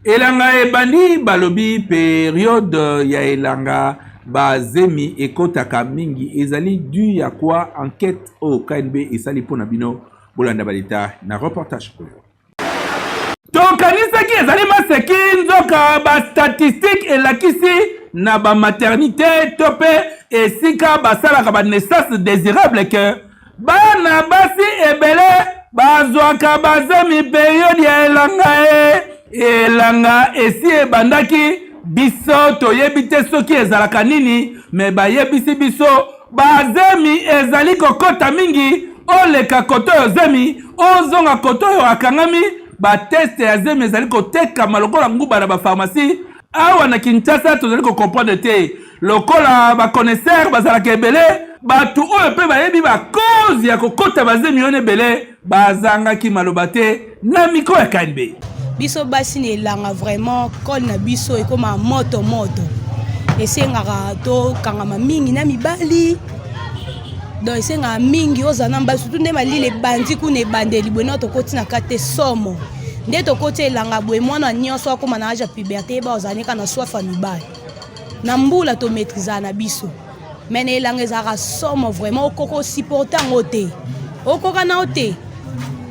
Elanga ebandi balobi periode ya elanga ba zemi ekotaka mingi ezali du ya quoi enquete oyo KNB esali mpo na bino bolanda ba detail na reportage oyo. Tokanisaki ezali maseki nzoka ba statistique elakisi na ba maternité to mpe esika basalaka ba naissance desirable que Bana basi ebele bazwaka bazemi periode ya elanga e elanga esi ebandaki biso toyebi te soki ezalaka nini me bayebisi biso bazemi ezali kokota mingi oleka koto oyo zemi ozonga koto oyo akangami bateste ya zemi ezali kotekama lokola nguba na bafarmasi Awa na Kinshasa tozali ko comprendre te lokola ba connaisseurs bazalaka ebele bato oyo mpe bayebi ba cause ya kokota bazemi wana ebele bazangaki maloba te na micro ya KNB. Biso basi na elanga vraiment col na biso ekoma moto moto, esengaka tokangama mingi na mibali donc esengaka mingi ozala na mibali surtout nde malili ebandi kuna ebandeli boye na tokoti na kati te somo nde tokoti elanga boye mwana nyonso akóma na age ya puberté yeba ozala nika na soif ya mibali na mbula tomaîtrisaka na biso me na elanga ezalaka somo vraiment okoka osupporte yango te okoka na yo te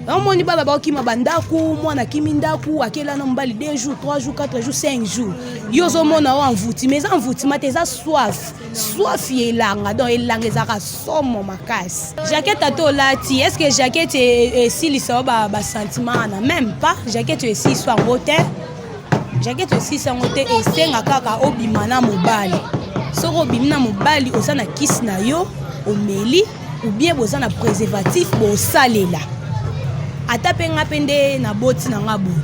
omoni bana baokima bandako mwana akimi ndako akela na mobali 2 jours 3 jours 4 jours 5 jours yo ozomona oyo envoutima eza envoutima te eza soif soif ya elanga donc elanga ezalaka somo makasi jaquette ata olati est ce que jaquette esilisa yo basentiment wana même pas jaquette esilisa yango te jaquette esilisa yango te esenga kaka obima na mobali soki obimi na mobali oza na kisi na yo omeli ou bien boza na préservatif bosalela ata mpe nga mpe nde naboti na nga boye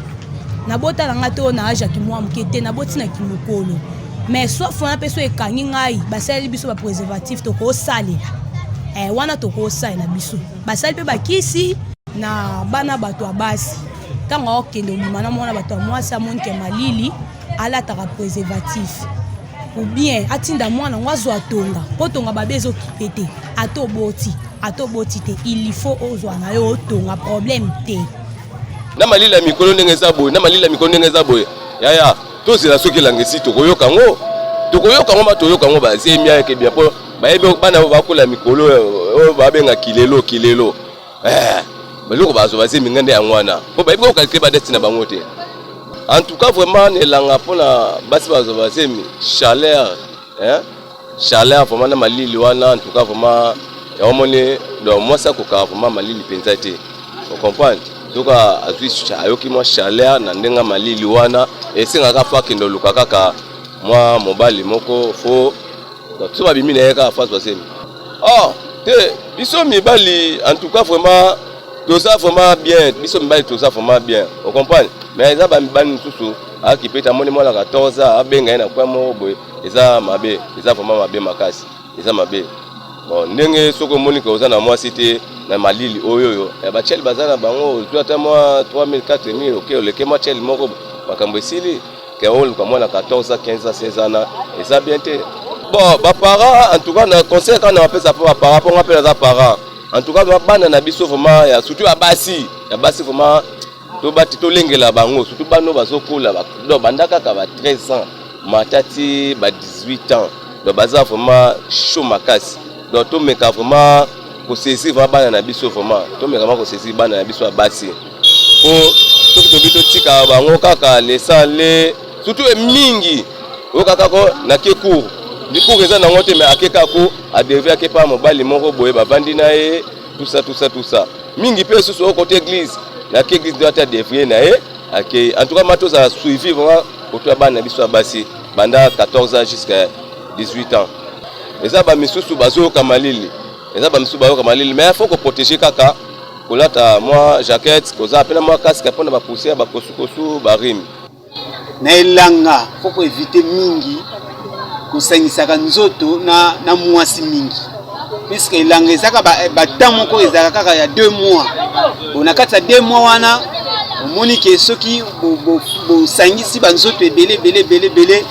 nabota na nga te oyo na age ya kimwa moke te naboti na kimokolo mais soif wana mpe so ekangi ngai basaleli biso ba préservatif tokosalela eh, wana tokosalela biso basali mpe bakisi na bana bato ya basi ntango akokende obima na mwana bato ya mwasi amoni ke malili alataka préservatif ou bien atinda mwana yango azwa tonga mpo tonga babe ezokipe te ata oboti ata oboti te il faut ozwa na yo otonga problème te na malili ya mikolo ndenge eza boye na malili ya mikolo ndenge eza boye yaya tozela soki elanga esi tokoyoka yango tokoyoka yango ma toyoka yango bazemi ayeke bia mpo bayebi bana oyo bakola mikolo oyo babenga kilelo kilelo eh, biloko bazwa bazemi nga nde yango wana mpo bayebi kokalkile badati na bango te. En tout cas vraiment na elanga mpona basi bazwa bazemi chaleur eh? Chaleur vraiment na malili wana en tout cas vraiment yango moni donc mwasi akokaka vraiment malili mpenza te ocomprendre soki azwi ayoki mwa chaleur na ndenge malili wana esengaka fo akende oluka kaka mwa mobali moko fo so babimi na ye kaka fo azwa zemi. Oh te biso mibali en tout cas vraiment toza vraiment bien biso mibali toza vraiment bien ocomprendre mais eza bamibali mosusu akipeti amoni mwana 14 ans abenga ye na coin moko boye eza mabe eza vraiment mabe makasi eza mabe bon ndenge soki omoni ke oza na mwasi te na malili oyo oyo ya bachele baza na bango ozwi ata mwa 3000 4000 oke oleke mwa chele moko makambo esili ke oluka mwana 14 ans 15 ans 16 ans na eza bien te. Bon ba parents en tout cas na conseil kaka na bapesa mpo ba parents mpo nga mpe naza parent en tout cas bana na biso vraiment ya surtout ya basi ya basi vraiment tobati tolengela bango surtout bana oyo bazokola donc banda kaka ba 13 ans mata ti ba 18 ans donc baza vraiment chaud makasi donc tomeka vraiment kosaisir vraiment bana na biso vraiment tomeka vraiment kosaisir bana na biso ya basi po soki tobi totika bango kaka lesale surtout mingi oyo kaka ko nake cour cour eza nango te mais ake kaka ko adeve ake pa mobali moko boye bavandi na ye tout ça tout ça tout ça mingi mpe susu oyo kote église nake église nde ata devrie na ye ake en tout cas ma tozala suivi vraiment koto ya bana na biso ya basi banda 14 ans jusqu'à 18 ans eza bamisusu bazoyoka malili eza bamisusu bayoka malili mais faut koprotege kaka kolata mwa jaquette kozala mpe na mwa casque mpona bapoussière bakosukosu barime. Na elanga faut ko eviter mingi kosangisaka nzoto na, na mwasi mingi puisque elanga ezaka ba, ba temps moko ezalaka kaka ya deux mois bon na kati ya deux mois wana omoni ke soki bosangisi bo, bo banzoto ebele ebele ebele ebele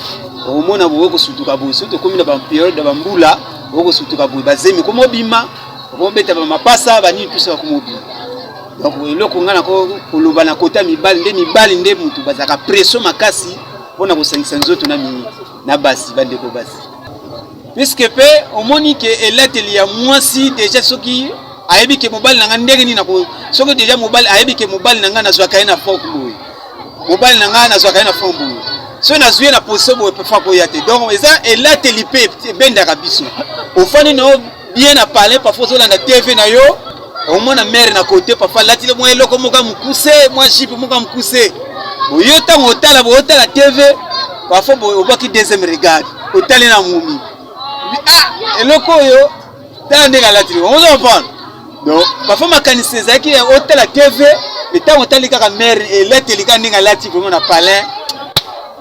okomona boye kosutuka boye soki tokomi na baperiode ya bambula okosutuka boye bazemi komobima okomobeta bamapasa banini tusa bakomobima. Donc eloko ngai nako koloba na kota mibali nde, mibali nde mutu bazalaka pression makasi mpona kosangisa nzoto na mini na basi, bandeko basi, puisque mpe omoni ke elateli ya mwasi deja, soki ayebi ke mobali na ngai ndenge nini, soki deja mobali ayebi ke mobali na ngai nazwaka ye na forme boye, mobali na ngai nazwaka ye na forme boye, soki nazwi ye na position boye, fa koya te. Donc eza elateli mpe ebendaka biso. Ofandi na yo bien na palais, parfois ozolanda TV na yo, omona mare na kote, parfois alatili mwa eloko moko ya mokuse, mwa jupe moko ya mokuse. Boyo ntango otala boye, otala TV, parfois boye obwaki deuxième regard, otali na momi, ah, eloko oyo, tala ndenge alatili, ozo comprendre. Donc parfois makanisi ezalaki otala TV, mais ntango otali kaka mare, elateli kaka ndenge alati vraiment na palin,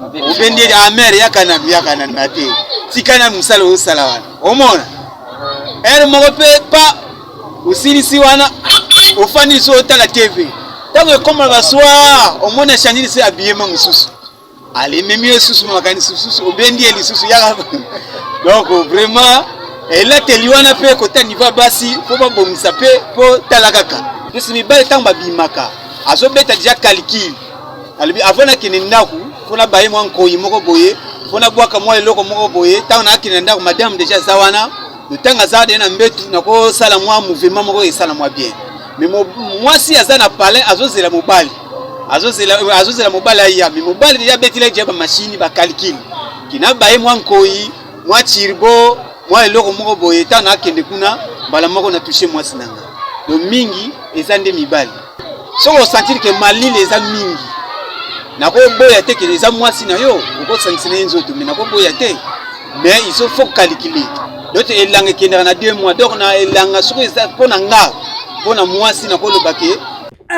obendi ah, mare, yaka nanu, yaka nanu na te, tika na mosala ozosala wana. Omona ere moko mpe pa osilisi wana, ofandi liso, otala TV, ntango ekoma basoir, omoni achange liso, habillement mosusu, alememi yo lisusu makanisi mosusu, obendi ye lisusu, yaka. Donc vraiment elateli wana mpe kota niveau ya basi mpo babongisa mpe, mpo tala kaka mpesi mibali ntango babimaka, azobeta deja calcul, alobi avant nakende ndako, mpo nabaye mwa nkoi moko boye, mpo nabwaka mwa eloko moko boye. Ntango nakende na ndako, madame deja aza wana, ntango aza deja na mbetu, nakosala mwa mouvement moko, esala mwa bien. Mais mwasi aza na palin, azozela mobali, azozela mobali aya, mais mobali deja abetila deja bamashine, bacalcul kina baye mwa nkoi, mwa turbo, mwa eloko moko boye. Ntango nakende kuna, mbala moko na touche mwasi na nga. Donc mingi eza nde mibali. Soki osentir ke malili eza mingi, nakoboya te ke eza mwasi na yo, okosangisa na ye nzoto, mais nakoboya te, mais il faut calculer. Donc elanga ekendaka na 2 mois. Donc na elanga, soki eza mpo na nga, mpo na mwasi, nakoloba ke Eh,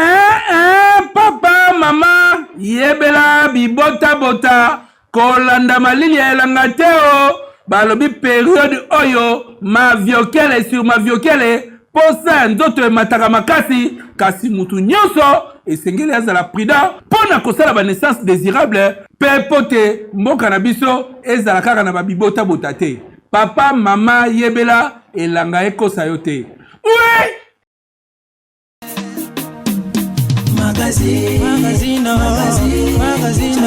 eh, papa, mama, yebela bibotabota, kolanda malili ya elanga te. O balobi période oyo maviokele sur maviokele, posa ya nzoto emataka makasi, kasi mutu nyonso esengeli azala prudent mpo na kosala banaissance désirable, mpe mpo te mboka na biso ezala kaka na babibotabota te. Papa, mama, yebela, elanga ekosa yo te. Oui. Magazine, magazine, magazine, magazine,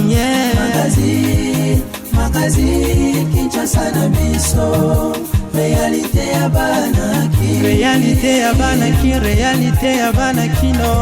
yeah. Magazine, magazine, Kinshasa na biso, réalité ya bana ki, réalité ya bana ki, réalité ya bana kino.